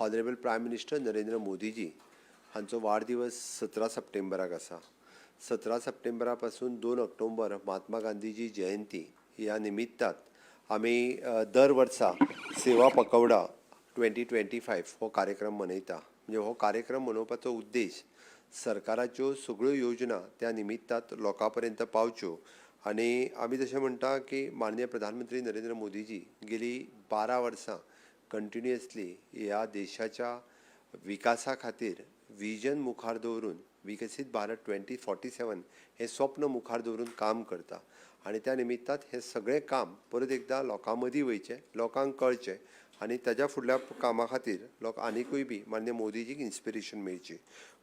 Honourable prime minister Narendra मोदीजी हांचो वाडदिवस 17 सप्टेंबराक आसा. 17 सप्टेंबरा पासून 2 ऑक्टोबर महात्मा गांधीजी जयंती ह्या निमित्तात आमी दर वर्सा सेवा पखवाडा 2025 हो कार्यक्रम मनयता. म्हणजे हो कार्यक्रम मनोवपाचो उद्देश सरकाराच्यो सगळ्यो योजना त्या निमित्तात लोकां पर्यंत पावच्यो. आनी आमी जशें म्हणटा की माननीय प्रधानमंत्री नरेंद्र मोदीजी गेली 12 वर्सां कंटिन्युअसली ह्या देशाच्या विकासा खातीर विजन मुखार दवरून, विकसीत भारत 2047 हें स्वप्न मुखार दवरून काम करता. आनी त्या निमित्तात हें सगळें काम परत एकदां लोकां मदीं वयचें, लोकांक कळचें आनी ताज्या फुडल्या कामा खातीर लोक आनिकूय बी माननीय मोदीजीक इन्स्पिरेशन मेळची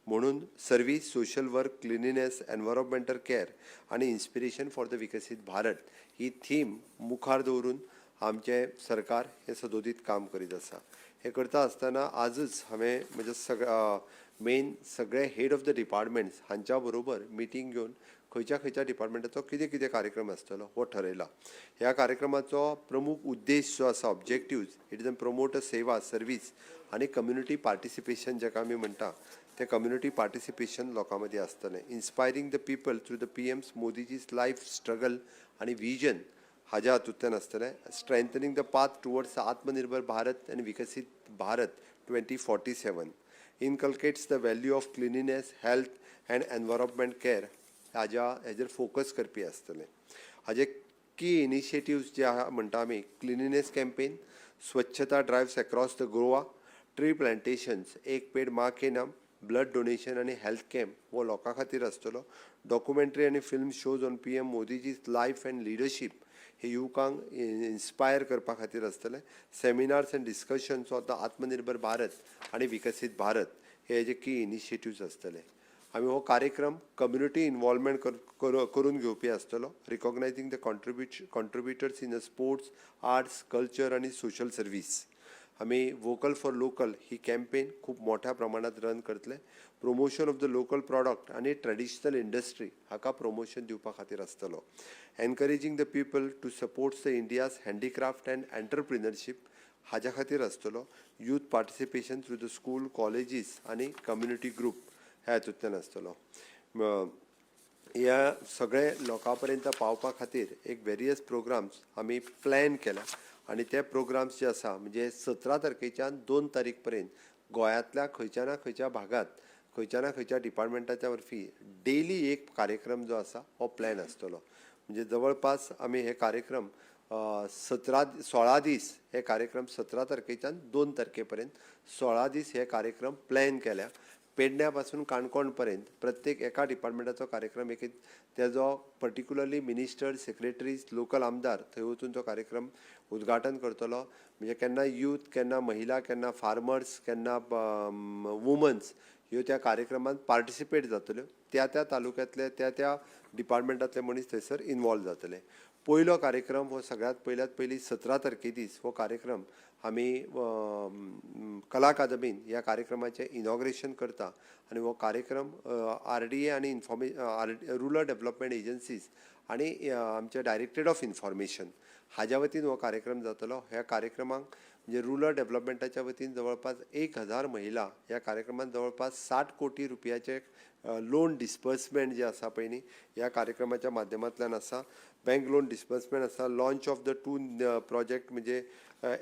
म्हणून service, social work, cleanliness, environmental care आनी इन्स्पिरेशन फॉर the विकसीत भारत ही थीम मुखार दवरून आमचें सरकार हें सदोदीत काम करीत आसा. हें करता आसतना आजच हांवें म्हज्या मेन सगळे हेड ऑफ the departments हांच्या बरोबर मिटींग घेवन खंयच्या खंयच्या डिपार्टमेंटाचो कितें कितें कार्यक्रम आसतलो हो ठरयला. ह्या कार्यक्रमाचो प्रमुख उद्देश जो आसा, objectives, it is a promote a seva, service आनी कम्युनिटी पार्टिसिपेशन, जाका आमी म्हणटा तें कम्युनिटी पार्टिसिपेशन लोकां मदीं आसतलें. Inspiring the people through the PM's Modiji's life struggle आनी विजन हाज्या हातूंतल्यान आसतलें. Strengthening the path towards आत्मनिर्भर भारत आनी विकसीत Bharat 2047, inculcates the value of cleanliness, health and environment care हाज्या हेजेर फोकस करपी आसतलें. हाजे की इनिशिएटिव्स जे आहा म्हणटा आमी, क्लिनिनेस कॅम्पेन, स्वच्छता drives across the Goa, tree plantations, एक पेड माँ के नाम, ब्लड डोनेशन आनी हेल्थ कॅम्प हो लोकां खातीर आसतलो. डॉक्युमेंटरी आनी film shows on PM Modiji's life and leadership हे युवकांक इन्स्पायर करपा खातीर आसतलें. Seminars and discussions on the आत्मनिर्भर भारत आनी विकसीत भारत हे हेजे की इनिशिएटिव्स आसतले. आमी हो कार्यक्रम कम्युनिटी इन्वॉल्वमेंट करून घेवपी आसतलो, recognizing the contributors in a sports, arts, culture आनी सोशल सर्वीस. आमी vocal for local he campaign खूब मोठ्या प्रमाणात रन करतले. Promotion of the local product आनी ट्रेडिशनल इंडस्ट्री हाका प्रमोशन दिवपा खातीर आसतलो. Encouraging the people to supports the India's handicraft and entrepreneurship हाज्या खातीर आसतलो. Youth participation through the school, colleges आनी कम्युनिटी ग्रूप ह्या हातूंतल्यान आसतलो. ह्या सगळे लोकां पर्यंत पावपा खातीर एक वेरियस प्रोग्राम्स आमी प्लॅन केल्या आनी ते प्रोग्राम्स जे आसा, म्हणजे 17 तारखेच्यान 2 तारीख पर्यंत गोंयांतल्या खंयच्या ना खंयच्या भागात, खंयच्या ना खंयच्या डिपार्टमेंटाच्या वरवीं डेली एक कार्यक्रम जो आसा हो प्लॅन आसतलो. म्हणजे जवळपास आमी हे कार्यक्रम 17 16 दीस, हे कार्यक्रम 17 तारखेच्यान 2 तारखे पर्यंत 16 दीस हे कार्यक्रम प्लॅन केल्या. पेडण्या पासून काणकोण पर्यंत प्रत्येक एका डिपार्टमेंटाचो कार्यक्रम एक तेजो पर्टिक्युलरली मिनिस्टर, सेक्रेटरीज, लोकल आमदार थंय वचून तो कार्यक्रम उद्घाटन करतलो. म्हणजे केन्ना यूथ, केन्ना महिला, केन्ना फार्मर्स, केन्ना वुमन्स ह्यो त्या कार्यक्रमात पार्टिसिपेट जातल्यो. त्या त्या तालुक्यांतले, त्या त्या डिपार्टमेंटांतले मनीस थंयसर इनवॉल्व जातले. पयलो कार्यक्रम हो सगळ्यांत पयल्यात पयली 17 तारखे दीस हो कार्यक्रम आमी कला अकादमीन ह्या कार्यक्रमाचें इनॉग्रेशन करता. आनी हो कार्यक्रम आरडीए आनी आर रुरल डेव्हलपमेंट एजन्सीज आनी आमचे डायरेक्टरेट ऑफ इन्फॉर्मेशन हाज्या वतीन हो कार्यक्रम जातलो. ह्या कार्यक्रमाक म्हणजे रुरल डेव्हलपमेंटाच्या वतीन जवळपास 1000 महिला ह्या कार्यक्रमात, जवळपास 60 कोटी रुपयाचे लोन डिस्बर्समेंट जे आसा पळय न्ही, ह्या कार्यक्रमाच्या माध्यमांतल्यान आसा. बँक लोन डिस्बर्समेंट आसा. Launch of the two project, म्हणजे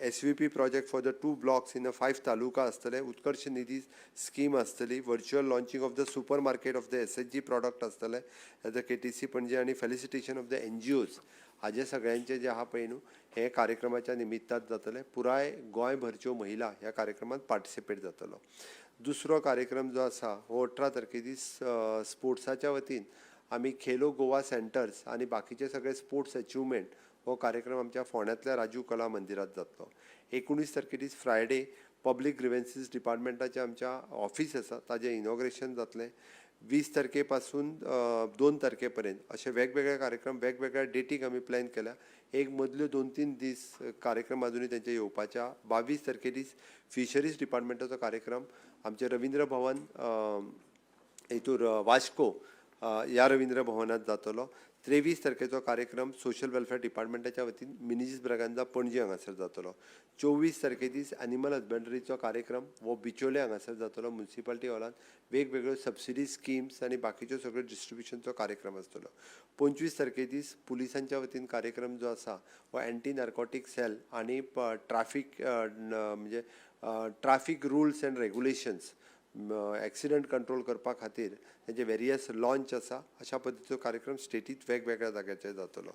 SVP project for the two blocks in a five taluka आसतले. उत्कर्ष निधी स्कीम आसतली. Virtual launching of the super market of the SHG product आसतले एज अ केटीसी पणजे आनी felicitation of the NGOs हाजे सगळ्यांचे जे आहा पळय न्हू, हे कार्यक्रमाच्या निमित्तात जातले. पुराय गोंयभरच्यो महिला ह्या कार्यक्रमात पार्टिसिपेट जातलो. दुसरो कार्यक्रम जो आसा हो 18 तारखे दीस स्पोर्ट्साच्या वतीन आमी खेलो गोवा सेंटर्स आनी बाकीचे सगळे स्पोर्ट्स अचिवमेंट हो कार्यक्रम आमच्या फोंड्यांतल्या राजीव कला मंदिरात जातलो. 19 तारखे दीस फ्रायडे, पब्लीक ग्रिवेन्सीस डिपार्टमेंटाचें आमच्या ऑफीस आसा ताजें इनॉग्रेशन जातलें. 20 तारखे पासून 2 तारखे पर्यंत अशे वेगवेगळे कार्यक्रम वेगवेगळ्या डेटीक आमी प्लॅन केल्या. एक मदल्यो 2-3 दीस कार्यक्रम अजुनूय तेंचे येवपाच्या. 22 तारखे दीस फिशरीज डिपार्टमेंटाचो कार्यक्रम आमचे रवींद्र भवन हितूर वास्को ह्या रवींद्र भवनात जातलो. 23 तारखेचो कार्यक्रम सोशल वेलफेअर डिपार्टमेंटाच्या वतीन मिनेझीस ब्रागांझा पणजी हांगासर जातलो. 24 तारखे दीस एनिमल हजबंडरीचो कार्यक्रम हो बिचोले हांगासर जातलो. म्युनिसिपालिटी हॉलान वेगवेगळ्यो सबसिडी स्किम्स आनी बाकीच्यो सगळ्यो डिस्ट्रिब्युशनचो कार्यक्रम आसतलो. 25 तारखे दीस पुलिसांच्या वतीन कार्यक्रम जो आसा हो एंटी नार्कोटीक सेल आनी ट्राफीक, म्हणजे traffic rules and regulations, accident control करपा खातीर तेंचे वेरियस लॉन्च आसा. अशा पद्दतीचो कार्यक्रम स्टेटीत वेगवेगळ्या जाग्याचेर जातलो.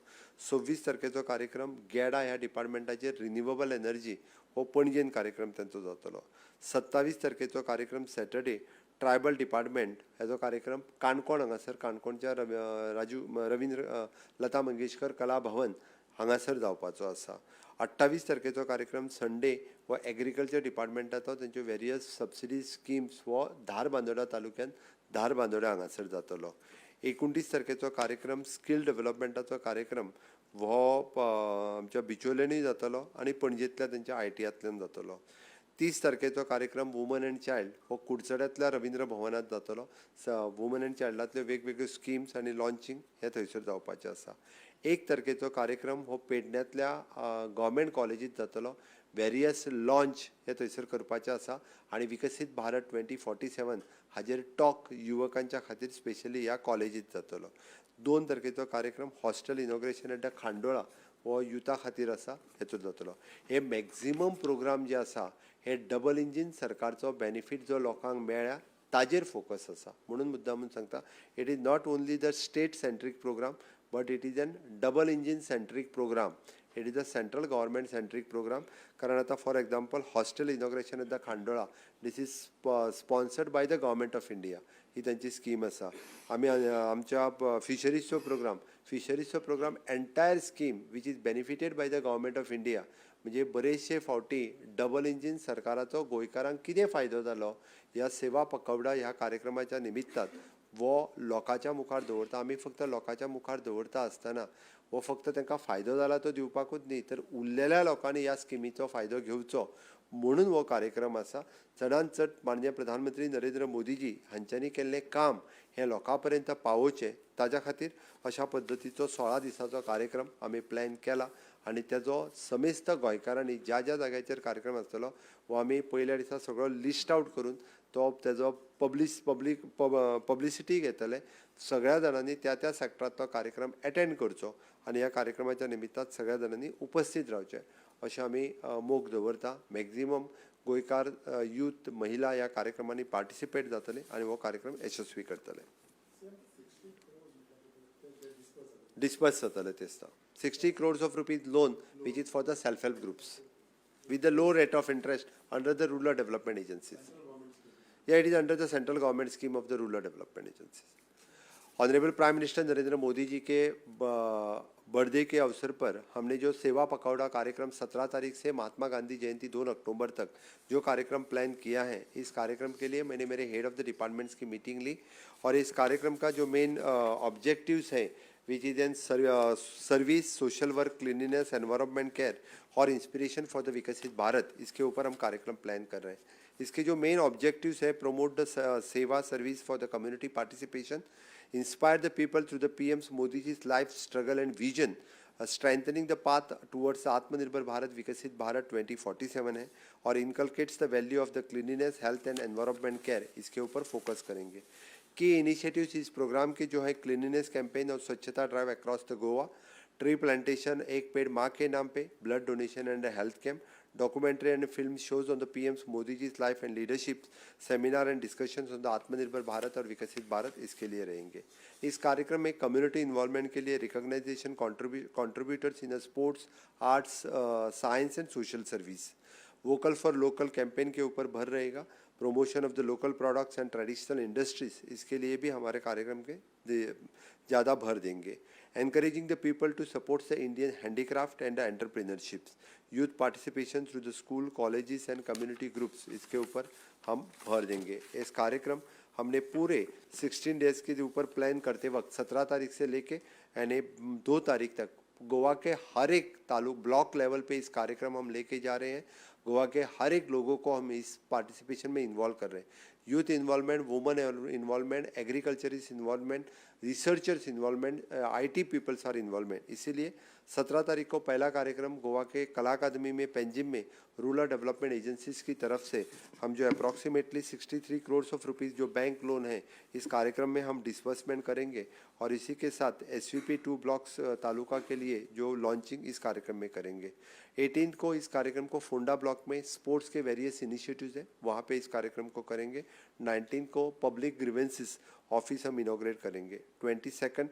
26 तारखेचो कार्यक्रम गेडा ह्या डिपार्टमेंटाचेर रिन्युवेबल एनर्जी हो पणजेन कार्यक्रम तेंचो जातलो. 27 तारखेचो कार्यक्रम सॅटर्डे, ट्रायबल डिपार्टमेंट हेजो कार्यक्रम काणकोण हांगासर काणकोणच्या राजू रविंद्र लता मंगेशकर कला भवन हांगासर जावपाचो आसा. 28 तारखेचो कार्यक्रम संडे हो एग्रीकल्चर डिपार्टमेंटाचो तेंच्यो वेरियस सबसिडी स्किम्स हो धारबांदोडा तालुक्यान धारबांदोडा हांगासर जातलो. 29 तारखेचो कार्यक्रम स्कील डेव्हलपमेंटाचो कार्यक्रम हो आमच्या बिचोलेनूय जातलो आनी पणजेंतल्या तेंच्या आयटीआंतल्यान जातलो. 30 तारखेचो कार्यक्रम वुमन अँड चायल्ड हो कुडचड्यांतल्या रविंद्र भवनांत जातलो. वुमन अँड चायल्डांतल्यो वेगवेगळ्यो स्किम्स आनी लॉन्चींग हे थंयसर जावपाचें आसा. 1 तारखेचो कार्यक्रम हो पेडण्यांतल्या गव्हर्मेंट कॉलेजींत जातलो. वेरियस लॉन्च हे थंयसर करपाचें आसा आनी विकसीत भारत 2047 हाजेर टॉक युवकांच्या खातीर स्पेशली ह्या कॉलेजींत जातलो. 2 तारखेचो कार्यक्रम hostel inauguration at the Khandola हो युथा खातीर आसा, हेतून जातलो. हे मॅक्झिमम प्रोग्राम जे आसा हे डबल इंजीन सरकारचो बेनिफीट जो लोकांक मेळ्ळ्या ताजेर फोकस आसा. म्हणून मुद्दामून सांगता, it is not only the state centric program but it is an double engine centric program. It is a central government centric program. कारण आतां for example hostel inauguration at the Khandola, this is sponsored by the government of India, ही तांची scheme आसा. आमी आमच्या फिशरीजचो programme, फिशरीजचो program entire scheme which is benefited by the government of India. म्हणजे बरेचशे फावटी double engine सरकाराचो गोंयकारांक कितें फायदो जालो ह्या सेवा पखवाडा ह्या कार्यक्रमाच्या निमित्तान वो लोकांच्या मुखार दवरता. आमी फक्त लोकांच्या मुखार दवरता आसतना हो फक्त तांकां फायदो जाला तो दिवपाकूच न्ही, तर उरलेल्या लोकांनी ह्या स्किमीचो फायदो घेवचो म्हणून हो कार्यक्रम आसा. चडान चड माननीय प्रधानमंत्री नरेंद्र मोदीजी हांच्यांनी केल्लें काम हें लोकां पर्यंत पावोवचें ताज्या खातीर अशा पद्दतीचो 16 दिसाचो कार्यक्रम आमी प्लॅन केला आनी तेजो समेस्त गोंयकारांनी ज्या ज्या जाग्याचेर कार्यक्रम आसतलो हो आमी पयल्या दिसा सगळो लिस्ट आवट करून तो तेजो पब्लीस पब्लीक पब्लिसिटी घेतले. सगळ्या जाणांनी त्या त्या सॅक्टरांतलो कार्यक्रम एटेंड करचो आनी ह्या कार्यक्रमाच्या निमित्तान सगळ्या जाणांनी उपस्थीत रावचें अशें आमी मोग दवरता. मॅक्झिमम गोंयकार यूथ, महिला ह्या कार्यक्रमांनी पार्टिसिपेट जातले आनी हो कार्यक्रम यशस्वी करतले. डिस्बर्स जातले ते दिसता 60 crores of rupees loan which is for the self help groups with the low rate of interest under the rural development agencies. Yeah, it is under the central government scheme of the rural development agencies. Honourable Prime Minister Narendra Modi ji K birthday K अवसर पर हमने जो सेवा पखवाड़ा कार्यक्रम 17 तारीख से महात्मा गांधी जयंती 2 अक्टूबर तक जो कार्यक्रम plan किया है, इस कार्यक्रम के लिए मैंने मेरे हेड ऑफ the departments की मीटिंग ली और इस कार्यक्रम का जो मेन ऑब्जेक्टिव्स है, which is an service, social work, cleanliness, environment care और इंस्पिरेशन फॉर the विकसित भारत, इसके ऊपर हम कार्यक्रम प्लान कर रहे हैं. इसके जो मेन ऑब्जेक्टिव्स है, promote the seva service for the community participation, inspire the people through the PM's Modi ji's life struggle and vision, strengthening the path towards Atmanirbhar Bharat, Viksit Bharat 2047 है और inculcates the value of the cleanliness, health and environment care, इसके ऊपर focus करेंगे. की initiatives इस programme K जो है, cleanliness campaign और स्वच्छता drive across the Goa, tree plantation एक पेड़ माँ के नाम pay, blood donation and health camp, documentary and film shows on the PM's Modi ji's life and leadership, seminar and discussions on the आत्मनिर्भर भारत और विकसित भारत इसके लिए रहेंगे. इस कार्यक्रम में कम्युनिटी इन्वॉल्वमेंट के लिए recognition contributors in sports, arts, science and social service, vocal for local campaign K ऊपर भर रहेगा, promotion of the local products and traditional industries, इसके लिए भी हमारे कार्यक्रम के ज़्यादा भर देंगे, encouraging the people to support the Indian handicraft and the entrepreneurships, youth participation through the school, colleges and community groups, इसके ऊपर हम भर देंगे. इस कार्यक्रम हमने पूरे 16 डेज़ के ऊपर प्लान करते वक्त 17 तारीख से लेके यानी 2 तारीख तक गोवा के हर एक तालुक, ब्लॉक लेवल पे इस कार्यक्रम हम लेके जा रहे हैं. गोवा के हर एक लोगों को हम इस पार्टिसिपेशन में इन्वॉल्व कर रहे हैं. Youth involvement, women involvement, agriculturist involvement, Researchers involvement, IT peoples are involvement. इसीलिए 17 तारीख को पहला कार्यक्रम गोवा के कला अकादमी में पेंजिम में रूरल डेवलपमेंट एजेंसीज की तरफ से हम जो अप्रॉक्सीमेटली 63 करोड़ ऑफ रुपीज़ जो बैंक लोन है, इस कार्यक्रम में हम डिसबर्समेंट करेंगे और इसी के साथ SVP 2 blocks taluka के लिए जो लॉन्चिंग इस कार्यक्रम में करेंगे। 18 को इस कार्यक्रम को फोंडा ब्लॉक में स्पोर्ट्स के वेरियस इनिशिएटिव्स हैं, वहाँ पे इस कार्यक्रम को करेंगे। 19 को पब्लिक ग्रीवेंसेस ऑफिस हम इनॉग्रेट करेंगे। 22,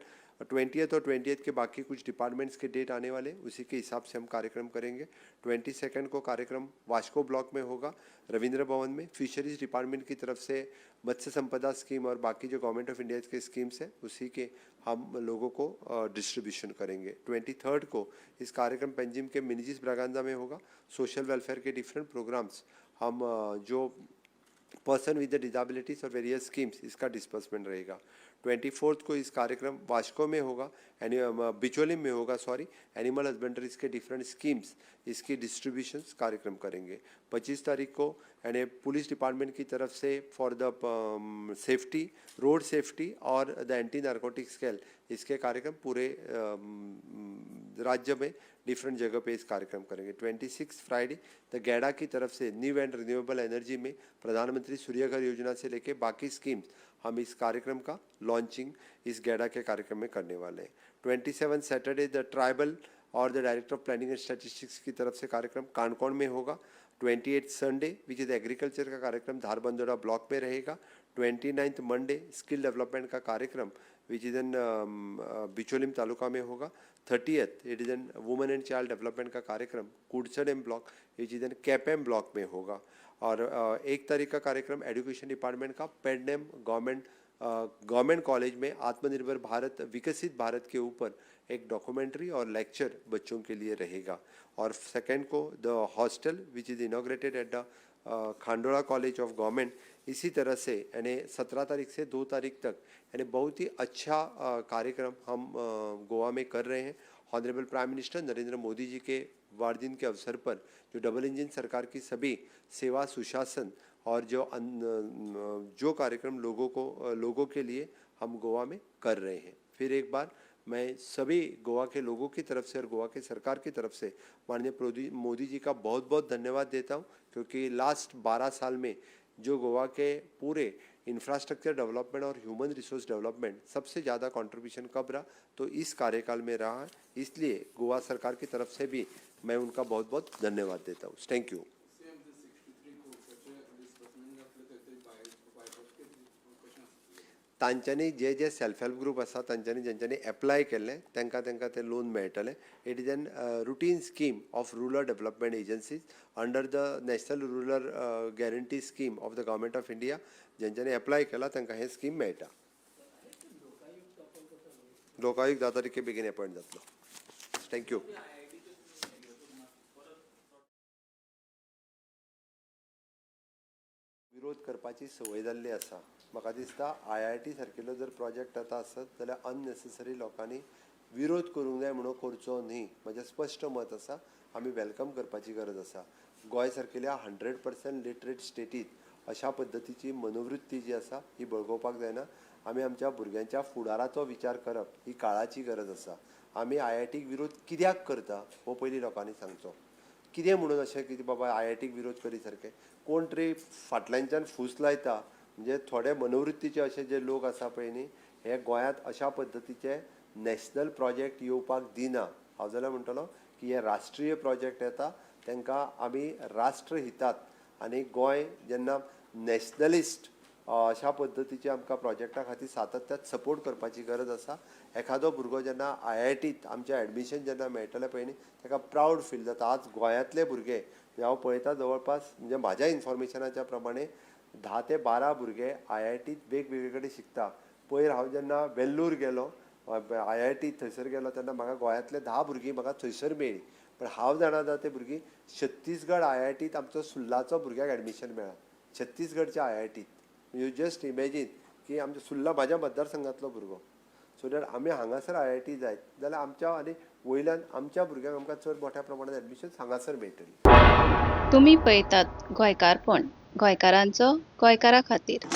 20 और 20 के बाकी कुछ डिपार्टमेंट्स के डेट आने वाले, उसी के हिसाब से हम कार्यक्रम करेंगे। 22 को कार्यक्रम वास्को ब्लॉक में होगा, रविंद्र भवन में। फिशरीज डिपार्टमेंट की तरफ से मत्स्य संपदा स्कीम और बाकी जो government of India K schemes हैं, उसी के हम लोगों को डिस्ट्रीब्यूशन करेंगे। 23 को इस कार्यक्रम पेंजिम के मिनिजिस ब्रागांजा में होगा। सोशल वेलफेयर के डिफरेंट प्रोग्राम्स हम जो पर्सन विद the disabilities और वेरियस स्कीम्स, इसका डिस्बर्समेंट रहेगा। 24 को इस कार्यक्रम वास्को में होगा, बिचोलिम में होगा, सॉरी, एनिमल हस्बेंड्रीज के डिफरेंट स्कीम्स, इसकी डिस्ट्रीब्यूशंस कार्यक्रम करेंगे। 25 तारीख को यानी पुलिस डिपार्टमेंट की तरफ से for the safety, road safety Aur the anti narcotic scale, इसके कार्यक्रम पूरे राज्य में डिफरेंट जगह पे इस कार्यक्रम करेंगे। 26 फ्राइडे the गैडा की तरफ से न्यू एंड रिन्यूएबल एनर्जी में प्रधानमंत्री सूर्यघर योजना से लेके बाकी स्कीम्स हम इस कार्यक्रम का लॉन्चिंग इस गैडा के कार्यक्रम में करने वाले हैं। 27 Saturday the tribal Aur the Director of Planning and Statistics की तरफ से कार्यक्रम कानकौन में होगा। 28 Sunday which is agriculture का कार्यक्रम धारबंदोड़ा ब्लॉक में रहेगा। 29 मंडे स्किल डेवलपमेंट का कार्यक्रम which is in Bicholim taluka में होगा। 30th it is an women and child development का कार्यक्रम कुडसडेम block which is in Quepem block में होगा और 1 तारीख का कार्यक्रम एजुकेशन डिपार्टमेंट का पेडनेम गवर्नमेंट गवर्नमेंट कॉलेज में आत्मनिर्भर भारत विकसित भारत के ऊपर एक डॉक्यूमेंट्री और लेक्चर बच्चों के लिए रहेगा और सेकेंड को the hostel which is inaugurated at the Khandola College of Government। इसी तरह से यानी 17 तारीख से 2 तारीख तक यानी बहुत ही अच्छा कार्यक्रम हम गोवा में कर रहे हैं। Honourable prime minister Narendra Modi ji K वारदिन K अवसर पर जो डबल इंजन सरकार की सभी सेवा, सुशासन और जो कार्यक्रम लोगों के लिए हम गोवा में कर रहे हैं। फिर एक बार मैं सभी गोवा के लोगों की तरफ से और गोवा के सरकार की तरफ से माननीय मोदी जी का बहुत बहुत धन्यवाद देता हूँ, क्योंकि लास्ट 12 साल में जो गोवा के पूरे इंफ्रास्ट्रक्चर डेवलपमेंट और ह्यूमन रिसोर्स डेवलपमेंट सबसे ज़्यादा कंट्रीब्यूशन कब रहा, तो इस कार्यकाल में रहा है। इसलिए गोवा सरकार की तरफ से भी मैं उनका बहुत बहुत धन्यवाद देता हूँ। Thank you. CM, ते 63 क्रोर्साचे डिसबर्समेंट जातले ते बाय बायफर्केट कशें आसतलें? तांच्यांनी जे जे सेल्फ हेल्प ग्रूप आसा, तांच्यांनी जेंच्यांनी एप्लाय केल्लें, तांकां तांकां तें लोन मेळटलें। It is an routine scheme of rural development agencies under the National Rural Guarantee Scheme of the Government of India. जेंच्यांनी apply केला तांकां हें स्कीम मेळटा। लोकायुक्त 10 तारखे बेगीन एपॉयंट जातलो। Thank you. विरोध करपाची संवय जाल्ली आसा। म्हाका दिसता IIT सारकिल्लो जर प्रोजेक्ट आतां आसत जाल्यार अननेसेसरी लोकांनी विरोध करूंक जाय म्हणून करचो न्ही, म्हजें स्पश्ट मत आसा। आमी welcome करपाची गरज आसा। गोंय सारकिल्या 100% लिटरेट स्टेटीत अशा पद्दतीची मनोवृत्ती जी आसा ही बळगोवपाक जायना। आमी आमच्या भुरग्यांच्या फुडाराचो विचार करप ही काळाची गरज आसा। आमी IITक विरोध कित्याक करता हो पयलीं लोकांनी सांगचो। कितें म्हणून अशें की बाबा IITक विरोध करी सारकें कोण तरी फाटल्यानच्यान फूस लायता, म्हणजे थोडे मनोवृत्तीचे अशे जे लोक आसा पळय न्ही, हे गोंयांत अशा पद्दतीचे नॅशनल प्रोजेक्ट येवपाक दिना। हांव जाल्यार म्हणटलो की हे राष्ट्रीय प्रोजेक्ट येता तांकां आमी राष्ट्रहितात आनी गोंय जेन्ना नॅशनलिस्ट अशा पद्दतीचे आमकां प्रोजेक्टा खातीर सातत्यात सपोर्ट करपाची गरज आसा। एखादो भुरगो जेन्ना IITत आमचें एडमिशन जेन्ना मेळटलें पळय न्ही, ताका प्रावड फील जाता। आज गोंयांतले भुरगे हांव पळयता जवळपास, म्हणजे म्हाज्या इन्फॉर्मेशनाच्या प्रमाणे 10 ते 12 भुरगे IITत वेगवेगळे कडेन शिकता। पयर हांव जेन्ना वेल्लूर गेलो, IIT थंयसर गेलो, तेन्ना म्हाका गोंयांतले 10 भुरगीं म्हाका थंयसर मेळ्ळीं। पण हांव जाणा जाता ते भुरगीं छत्तीसगड IITत आमचो सुर्लाचो भुरग्याक एडमिशन मेळ्ळा, छत्तीसगडच्या IITत। You just imagine की आमच्या सुर्ला म्हाज्या मतदारसंघातलो भुरगो। सो that आमी हांगासर IIT जायत जाल्यार आमच्या आनी वयल्यान आमच्या भुरग्यांक आमकां चड मोठ्या प्रमाणात एडमिशन हांगासर मेळटली। तुमी पळयतात गोंयकारपण, गोंयकारांचो गोंयकारा खातीर।